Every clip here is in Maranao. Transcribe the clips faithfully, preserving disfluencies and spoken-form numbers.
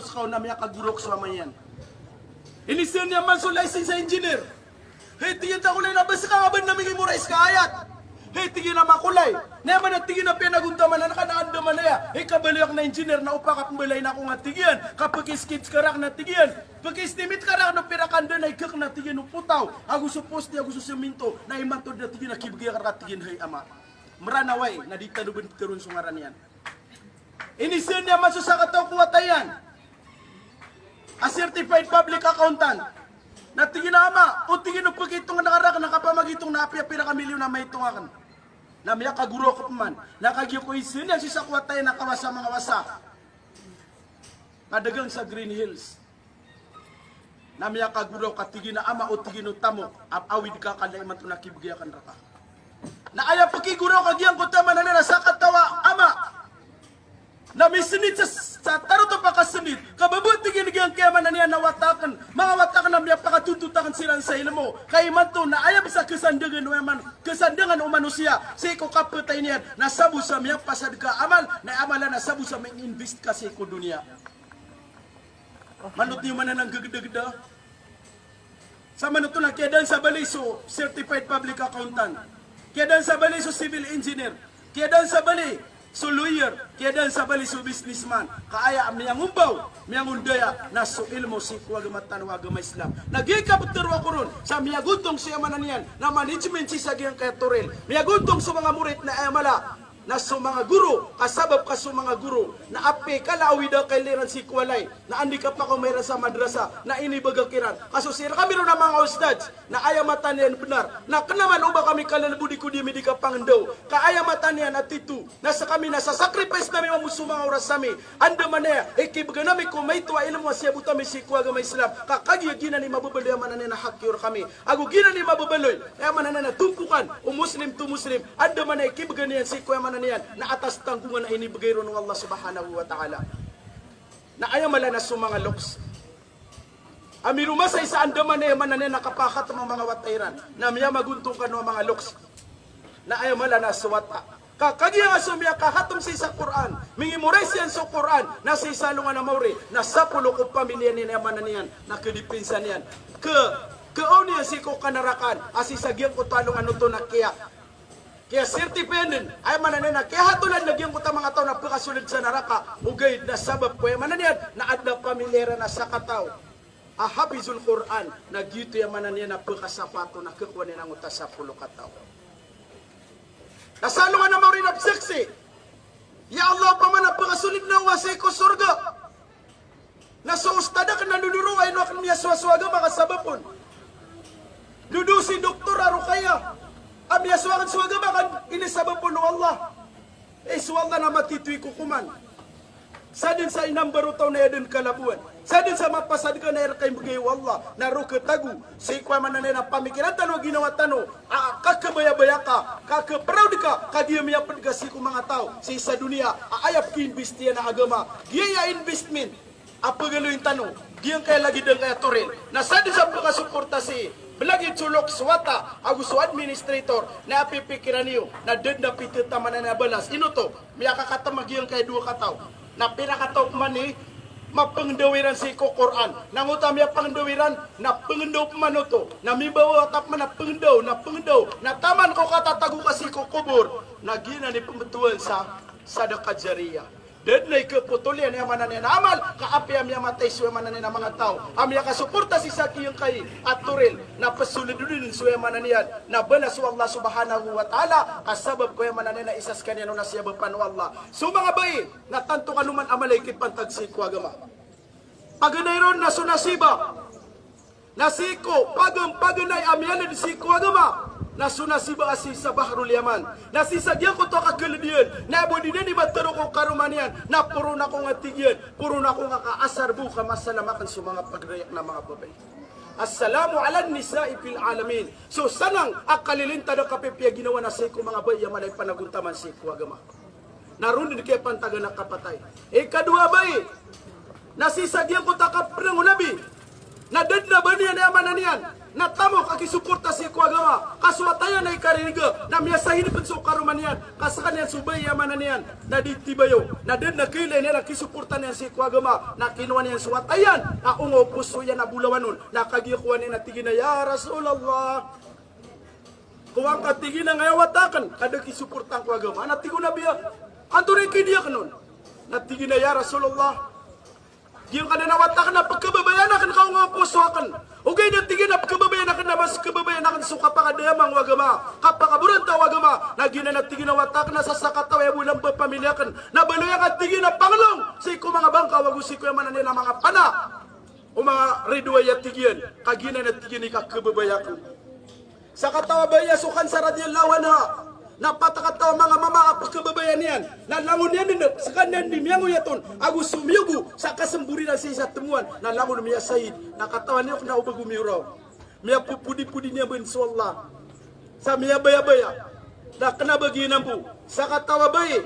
Ska on na miyakagoro ko so ama iyan. Iniza niyan man so license a engineer. Hay, tig iyan, takolay na bes ka nga ba na mingimorais ka ayat. Hay, tig iyan a makolay. Na aya man a tig iyan a piyanagontaman ka na andamanaya i kabaloy akn a engineer na opaka pmbalayin ako nga tig iyan. Ka pki-sketch ka rakn na tig iyan. Pki-estimate ka rakn o pira ka nda na igk na tig iyan o potaw ago so poste ago so semento na imanto dn a tig iyan a kibgay akn rka tig iyan. Hay ama. Mranaw ai na di tano bn ptharoon so ngaran iyan. Iniza niyan man so sakataw ko wata iyan a certified public accountant. Na tig iyan a ama, o tig iyan o pkitong ka rakn a kapamagitong na apiya pira ka milyon a maitong akn. Na miyakagoro ako pman. Na kagiya ko iza niyan sii sa ko wata iyan a kawasa manga wasa. Kadagang sa Green Hills. Na miyakagoro ka tig iyan a ama o tig iyan o tamok a awid ka ka na imanto na kibgay akn rka. Na aya pkigoro ka giyangkoto a aya maana niyan na sakataw a ama na misnit sa, sa tarotop a kasnit. Ka ba bo tig iyan giyangkai a aya maana niyan na wata akn, manga wata akn na miyapakatontot akn siran sa ilmo. Ka imanto na aya bs a kasandangan o aya man, kasandangan o manosiya sii ko kapatay niyan na sabo sa miyapasad ka amal, na aya amalan na sabo sa ming-invest ka sii ko doniya. Manot niyo man anan gagdagda. Sa manot na kiyadaan sa bali so certified public accountant. Kiyadaan sa bali so civil engineer. Kiyadaan sa bali so lawyer. Kiyadaan sa bali so businessman. Ka aya miyangombaw, miyangondaya na so ilmo sii ko agama tano a agama Islam. Na giyai kaptharoa ko ron sa miyagontong so aya maana niyan na management sii sa giyangkai a toril. Miyagontong so manga morit na aya mala na so manga goro, ka sabap ka so manga goro na apiya kala awida ka iliran sii ko walay, na anda i kapakaoma iran sa madrasa na inibagak iran. Ka so sii rkami ron a manga ustadh na aya mataan iyan bnar na kna man o ba kami kalalbodi ko di ami di kapangndaw. Ka aya mataan iyan a tito na skami na sa-sacrifice ami mambo so manga oras ami. Andamanaya i kibgan ami ko maito a ilmo a siyabot ami sii ko agama Islam. Ka kagiya giyanan i mababaloy a aya maana niyan na haki rkami. Ago giyanan i mababaloy a aya maana niyan na tompokan o Muslim to Muslim. Andamanaya i kibgan iyan sii ko aya maana niyan na atas tanggongan a inibgay ron o Allah Subhanahu wa Ta'ala. Na aya mala na so manga loks a miroma sa isa andamanaya aya maana niyan na kapakhatm a manga wata iran. Na miyamagontong kano a manga loks. Na aya mala na so wata. Ka kagiya nga so miyakakhatm sii sa Qur'an, mingimorais iyan so Qur'an, na sii sa alongan a maori, na sapolo ko pamilya niyan aya maana niyan na kdipinsa niyan. Ka, kaon iyan sii ko kanarakaan a sii sa giyangkoto a alongan oto na kiya, kiya-certify anan, aya maana niyan na kiyahatolan a giyangkoto a manga taw na pkasold sa naraka, ogaid na sabap ko aya maana niyan na adn a pamilya iran a sakataw a hafizul Qur'an, na giyoto aya maana niyan na pkasapato na khakowa niyan angkoto a sapolo kataw. Na sa alongan a maori na pzaksi, ya Allah, opama na pkasold na o ba sii ko sorga na so ustadh akn na lolorowai o akn miyasowa so agama ka sabap on. Lolo si Doktor a Rokaya a miyasowa akn so agama ka ini sabap on o Allah. Eh, so Allah na matito i kokoman. Sadn sa inambar o taw na aya dn kalabowan. Sadn sa mapasad ka na aya rka imbgay o Allah. Na roo khatago sii ko aya maana niyan na pamikiran tano, ginawa tano a kakhabayabaya ka, kakhaproud ka, ka di miyapd ka sii ko manga taw sii sa doniya a aya pki-invest iyan a agama. Giyaya investment a pagaloyin tano giyangkaya lagid angkaya toril. Na sadn sa pkasuporta sii, blagid so loks, wata ago so administrator, na aya pipikiran iyo na da dn a pithataman a balas. Ino oto? Miyakakhatm a giyangkaya dowa kataw. Na pira kataw pman i mapngndaw iran sii ko Qur'an. Na angkoto a miyapngndaw iran na pngndaw pman oto. Na mimbawataan pman na pngndaw, na pngndaw. Na taman ko katatago ka sii ko kobor, na giyanan i pmbtowan sa sadaqah jariyah. Da dn a ikapotol iyan aya maana niyan a amal, ka apiya miyamatay so aya maana niyan a manga taw a miyakasuporta sii sa giyangkai a toril, na psold on dn so aya maana niyan na balas o Allah Subhanahu wa Ta'ala, ka sabap ko aya maana niyan na isa skaniyan on a siyabapan o Allah. So manga bai, na tanto kano man a mala i kipantag sii ko agama. Paganay ron na so nasiba. Na sii ko pagam-, paganay a miyalad sii ko agama, na so nasiba a sii sa Bahrul Yaman. Na sii sa giyangkoto a kakald iyan, na bo di dn i matharo ko karoma niyan, na poron ako nga tig iyan, poron ako nga ka asar bo ka masalam akn so manga pagdaya akn a manga babay. Assalamu ala nisa'i fil alamin. So sanang a kalilintad a kapipiya ginawa na sii ko manga bai a mala i panagontaman sii ko agama. Na ron dn kiyapantagan a kapatay. Ikadowa a bai, na sii sa giyangkoto a kapnang o Nabi, na da dn a ba niyan aya maana niyan Na tamok a kisuporta sii ko agama, ka so wata iyan na ikaririga, na miyasahid pn so karoma niyan, ka skaniyan so bai a maana niyan na di tibayo, na da dn a kailay niyan a kisuporta niyan sii ko agama, na kinowa niyan so wata iyan, na onga o poso iyan a bolawan on, na kagiya kowa niyan a tig iyan a, "Ya Rasulullah, kowaan ka," tig iyan, "angkaya wata akn, ka da kisuportaan ko agama." Na tig o Nabi a, "Antonaa i kadiya akn on?" Na tig iyan a, "Ya Rasulullah, giyangkanan a wata akn na pkhababayaan akn ka onga o poso akn. Ogaid na tig iyan a pkhababayaan akn na mas khababayaan akn so kapakadayamang o agama, kapakaborantaw o agama, na giyanan a tig iyan a wata akn na sasakataw aya bo lamba pamilya akn. Na baloy angka," tig iyan, "a panglong sii ko manga bangkaw ago sii ko aya maana niyan a manga pana o manga ridoay," a tig iyan, "ka giyanan a tig iyan i kakhababayaan akn." Sakataw a bai a so Khansa radiyallahu anha, na pat a kataw a manga mama a pkhababayaan iyan, na langon iyan dn, skaniyan di miyangoyat on, ago so miyogo sa kasmbor iran sii sa tmowan, na langon miyasahid, na katawan iyo kna o ba go miyoraw. Miyapopodipodi niyan bn so Allah sa miyabayabaya. Na kna ba giyanan bo. Sakataw a bai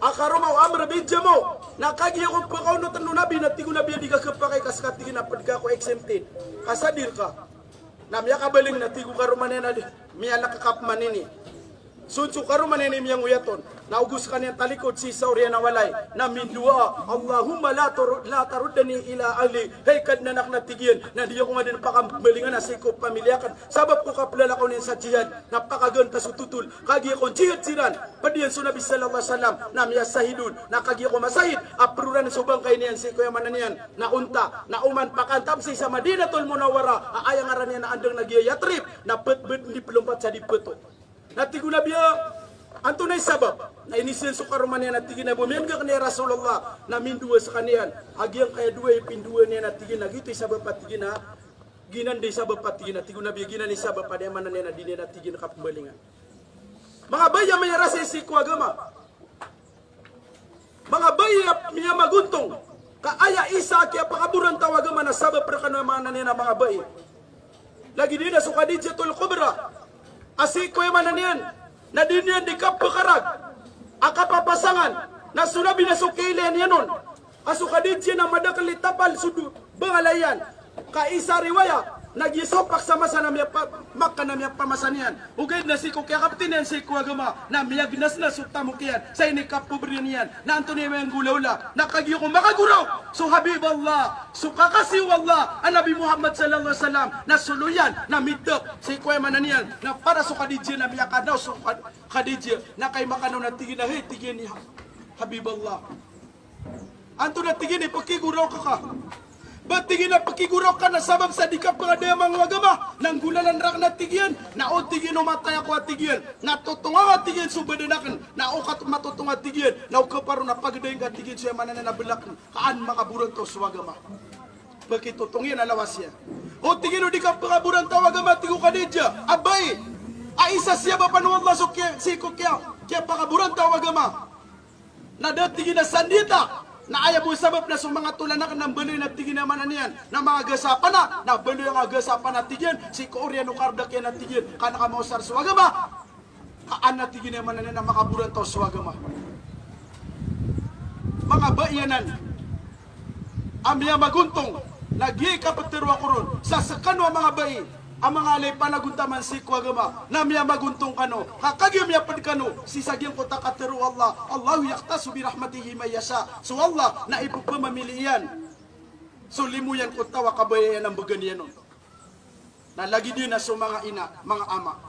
a karoma o Amr bin Jamuh, na kagiya ko pkaonot o Nabi, na tig o Nabi a di ka khapakay ka ska, tig iyan, a pd ka ko exempted, ka sadir ka. Na miyakabaling, na tig o karoma niyan a di, miyalk ka pman ini. Son so karoma niyan i miyangoyat on, na ago skaniyan talikod sii sa oriyan a walay, na mindowa, "Allahumma la tar-, la taruddani ila ahli." Hay Kadnan akn, a tig iyan, na di ako nga dn pakambalingan a sii ko pamilya akn sabap ko kaplalakaw niyan sa jihad. Na pakagaan ka so totol, kagiya ko jihad siran, pd iyan so Nabi sallallahu alaihi wasallam, na miyasahid on, na kagiya ko masahid, a paroran so bangkay niyan sii ko aya maana niyan na onta, na oman pakaantab sii sa Madinatul Munawwarah a aya ngaran iyan a andang na giya Yathrib, na ptbd di plompat sa di pto. Na tig o Nabi a, "Antonaa i sabap?" Na inisn so karoma niyan, a tig iyan a, "Ba miyan'g akn, ya Rasulullah." Na mindowa skaniyan a giyangkaya dowa i pindowa niyan, a tig iyan a, "Giyoto i sabap," a tig iyan a, "giyanan di sabap," a tig iyan a, tig o Nabi a, "Giyanan i sabap a di aya maana niyan a di niyan," a tig iyan, "kapmbalingan." Manga bai a miyarasay sii ko agama. Manga bai a miyamagontong, ka aya isa a kiyapakaborantaw o agama na sabap rkano aya maana niyan a manga bai. Lagid iyan a so Khadijatul Kubra, a sii ko aya maana niyan na di niyan di kapkarag a kapapasangan, na so Nabi na so kiyailay niyan on a so Khadijah na madakl i tapal so do-, bangala iyan. Ka isa riwaya na giya sopak sa masa na miyapa-, Makkah na miyapamasa niyan. Ogaid na sii ko kiyakapti niyan sii ko agama na miyagnas na so tamok iyan sa inikapobri niyan. Na antonaa i miyanggolawla? Na kagiya ko makagoraok so Habib Allah, so kakasi o Allah a Nabi Muhammad sallallahu alaihi wasallam, na solo iyan na mitak sii ko aya maana niyan na para so Khadijah, na miyakanaw so Khad-, Khadijah. Na kay makanaw na tig iyan a, "Hay," tig iyan, "i Ha-, Habib Allah, antonaa," tig iyan, "i pkigoraok ka?" "Ba," tig iyan, "a pkigoraok ka na sabap sa di ka pngadayamang o agama na nggolalan rakn," a tig iyan. "Na o," tig iyan, "o matay ako," a tig iyan, "na totonga," a tig iyan, "so badan akn, na o ka matotonga," a tig iyan, "na o kaparo na pagdaing ka," a tig iyan, "so aya maana niyan a bl akn, ka an makaborantaw so agama." Pkitotong iyan a lawas iyan. "O," tig iyan, "o di ka pkaborantaw o agama," tig o Khadijah, "a bai a isa siyabapan o Allah so kiya-, sii ko kiya-, kiyapakaborantaw o agama. Na da," tig iyan, "a sandita, na aya bo sabap na so manga tolan akn na mbaloy," a tig iyan, "aya maana niyan na manga gasa a pana, na baloy angka gasa a pana," a tig iyan, "sii ko oriyan o kardak iyan," a tig iyan, "ka an ka maosar so agama, ka an," a tig iyan, "aya maana niyan na makaborantaw so agama." Manga bai anan a miyamagontong, na giyai kaptharo ako ron sa skano a manga bai a manga alay panagontaman sii ko agama, na miyamagontong kano, ka kagiya miyapd kano sii sa giyangkoto a katharo o Allah, "Allahu yakhtassu bi rahmatihi man yasha." So Allah na ipphmamili iyan so limo iyan ko taw a kabaya iyan a mbgan iyan on. Na lagid iyan a so manga ina, manga ama,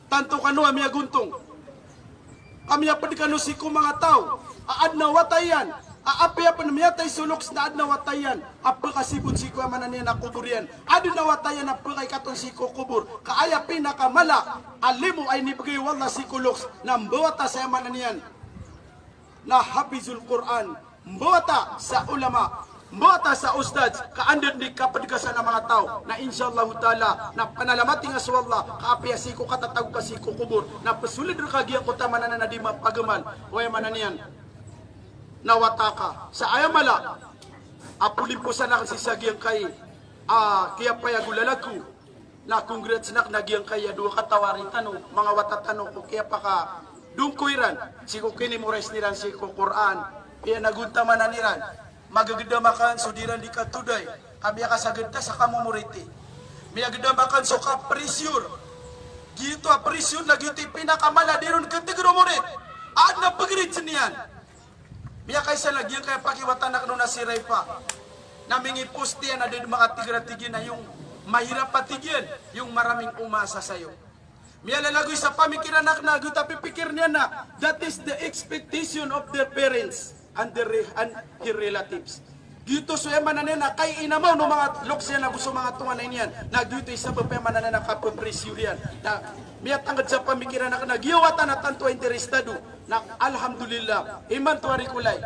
tanto kano a miyagontong ka miyapd kano sii ko manga taw a adn a wata iyan, a apiya pn miyatay so loks na adn a wata iyan a pkasibon sii ko aya maana niyan a kobor iyan, adn a wata iyan a pkaikaton sii ko kobor, ka aya pinakamala a limo a inibgay o Allah sii ko loks na mbawata sa aya maana niyan na hafizul Qur'an, mbawata sa ulama, mbawata sa ustadz, ka anda dn i kapdgasan a manga taw. Na insha Allahu ta'ala na panalamati nga so Allah, ka apiya sii ko katatago ka sii ko kobor, na psolid rka giyangkoto a maana niyan a di mapagamal o aya maana niyan na wata ka. Sa aya mala a polimposan akn sii sa giyangkai a kiyapayag o lalag ko, na congrats akn a giyangkai a dowa kataw a ri tano, manga wata tano ko kiyapakadongko iran sii ko kinimorize iran sii ko Qur'an, piyanagontamanan iran. Magagdam akn so di iran di katoday ka miyakasagad ta sa kamomoriti. Miyagdam akn so kapressure. Giyoto a pressure na giyoto i pinakamala a di ron ktgr o morit. Adn a pgrit niyan. Miyakaisa na giyangkaya pakiwatan akn on a si Raifa. Na mingipost iyan a da dn makatgr a tig iyan a iyong mahirap a tig iyan, iyong maraming umaasa sayo. Miyalalagoy sa pamikiran akn a giyoto a pipikir niyan na that is the expectation of their parents and their re-, and her relatives. Giyoto so aya maana niyan na kay inamaw o manga loks iyan ago so manga tonganay niyan. Na giyoto i sabap aya maana niyan na kapepressure iyan. Na miyatangkd sa pamikiran akn a giya wata na tanto a interesado. Na alhamdulillah, imanto a rikolay.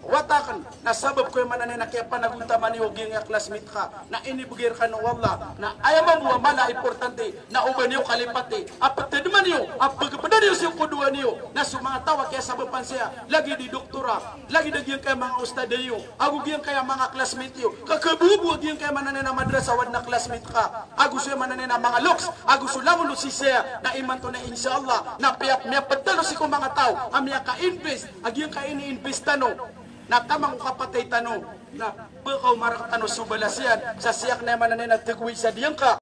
Wata akn, na sabap ko aya maana niyan na kiyapanagontaman iyo giyangkaya classmate ka, na inibgay rkano o Allah, na aya mambo a mala a importante, na oba niyo kalipati, a ptadman iyo, a pgpda niyo so kodowa niyo, na so manga taw a kiyasabapan saya, lagid i doktora, lagid a giyangkaya manga ustadh iyo, ago giyangkaya manga classmate iyo, ka kabobo a giyangkaya maana niyan na madrasa o adn a classmate ka, ago so aya maana niyan na manga loks, ago so langon o sisaya, na imanto na insha Allah, na piya-, miyapdalo sii ko manga taw a miyaka-invest a giyangkaya ini-invest tano, na taman ko kapatay tano, na pkaoma rktano so balas iyan sa siyakn aya maana niyan na tgowai sa diyangka,